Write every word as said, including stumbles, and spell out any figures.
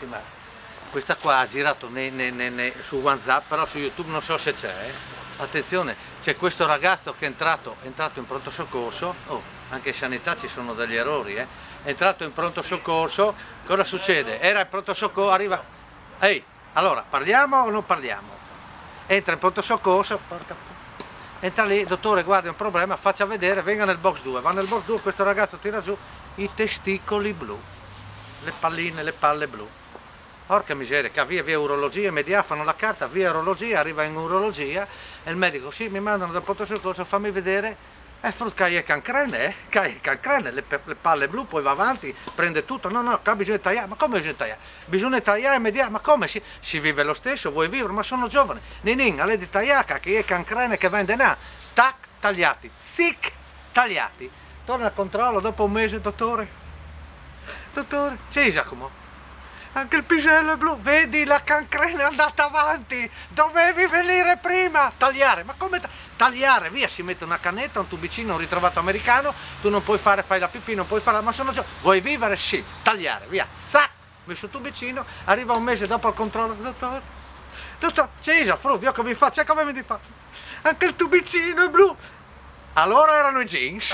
Ma questa qua ha girato nei- nei- nei- nei- su WhatsApp, però su YouTube non so se c'è. Eh. Attenzione, c'è questo ragazzo che è entrato, è entrato in pronto soccorso. Oh, anche in sanità ci sono degli errori, eh. È entrato in pronto soccorso, cosa succede? Era in pronto soccorso, arriva. Ehi, allora, parliamo o non parliamo? Entra in pronto soccorso, porca pu-, entra lì, dottore, guardi, un problema, faccia vedere, venga nel box due. Va nel box due, questo ragazzo tira giù i testicoli blu, le palline, le palle blu. Porca miseria, che via, via urologia, immediato, fanno la carta, via urologia, arriva in urologia e il medico, sì, mi mandano dal pronto soccorso, fammi vedere. Eh, frut, che è cancrene, eh? Che è cancrene, le, pe- le palle blu, poi va avanti, prende tutto. No, no, qua bisogna tagliare. Ma come bisogna tagliare? Bisogna tagliare immediato. Ma come? Si, si vive lo stesso, vuoi vivere? Ma sono giovane. Ninin, a lei di tagliare, che è cancrene che vende là. Tac, tagliati. Zic, tagliati. Torna al controllo dopo un mese, dottore. Dottore, sì, Giacomo. Anche il pisello è blu, vedi, la cancrena è andata avanti, dovevi venire prima, tagliare, ma come ta- tagliare? Via, si mette una canetta, un tubicino, un ritrovato americano, tu non puoi fare, fai la pipì, non puoi fare, ma sono già, vuoi vivere? Sì, tagliare, via, zac, messo il tubicino, arriva un mese dopo al controllo, dottore, dottore, Cesar, Fru, via come vi faccio, come vi fa? Anche il tubicino è blu, allora erano i jeans.